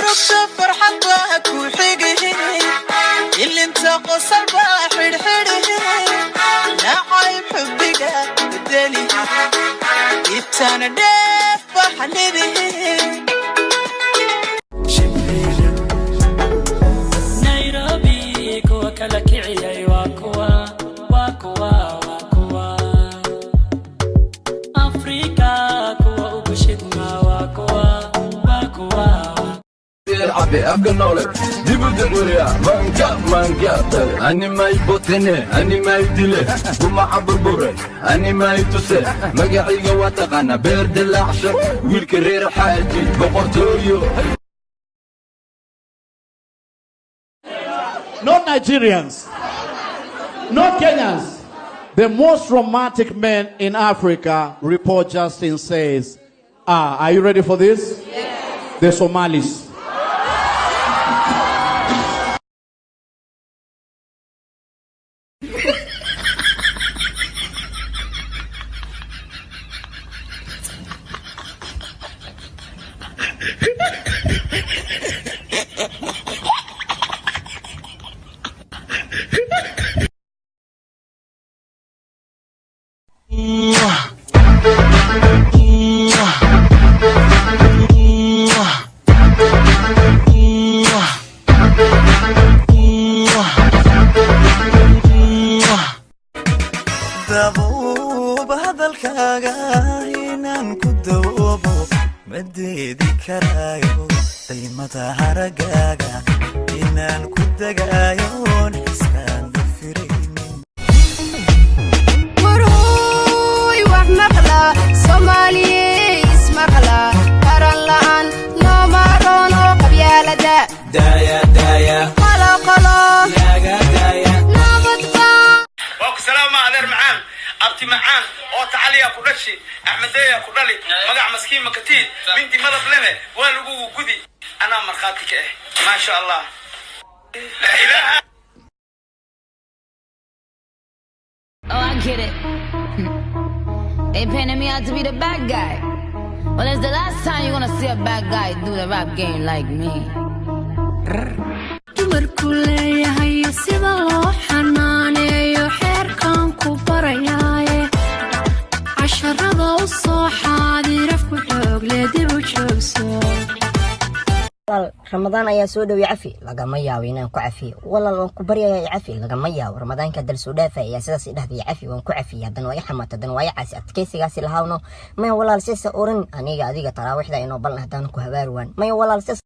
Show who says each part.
Speaker 1: Murugta farxad baa ku xigay, ilinta qosol baa xidhxidhi, nacayb xubbiga bedeli, ibtana dheef baa xalidi.
Speaker 2: Nairobi kuwa kala kiciyay waa kuwa, waa kuwa, waa kuwa. Afrika kuwa ugu shidma waa kuwa, waa kuwa, waa
Speaker 3: Cabe afka noole dibuda dhuriya manka manka animay botene animay dile gumaca burbure animay tuse magacayga waa taqaana beer dilaacsha wiilka reer xaaji boqortooyo.
Speaker 4: Not Nigerians, not Kenyans. The most romantic men in Africa, report Justin says, are you ready for this? Yes. The Somalis.
Speaker 1: Dabuub hadalkaaga inaan ku dawoobo ma diidi karaayo, daymada haragaaga inaan ku degaayoon iskaan dafiraynin.
Speaker 5: Warhooy, wax maqla Soomaaliye, ismaqla, qaran la'aan nooma roono, qabyaalada qolo qolo nabadba.
Speaker 6: Waa ku salaama, adeer macaan, abti macaan oo tacaliya ku dhashi, axmedeya ku dhali, magac maskiin makatiid minti madab lene waa lagugu gudi, anaa markhaati ka ah, maasha Allah.
Speaker 7: Oh, I get it. They painted me out to be the bad guy. Well, it's the last time you're gonna see a bad guy do the rap game like me.
Speaker 8: Dumarku leeyahay sida loo xanaaneeyo xeerkan ku barayaaye, casharada u soo xaadirafku xoog leh dib u joogso.
Speaker 9: Walaal, Ramadaan ayaa soo dhowey, cafi. Lagama yaabo inaan ku cafiyo. Walaal, waan ku baryayaa, i cafi. Lagama yaabo. Ramadaanka dal soo dhaafa ayaa sidaas i dhahday, cafi. Waan ku cafiyey, haddana waa i xamaata, haddana waa i caasi. Adkaysigaasi lahaawno. Maya walaal, siisa oran aniga adiga taraawiixda inoo ballan haddaan ku habaari waan. Maya walaal, siisa.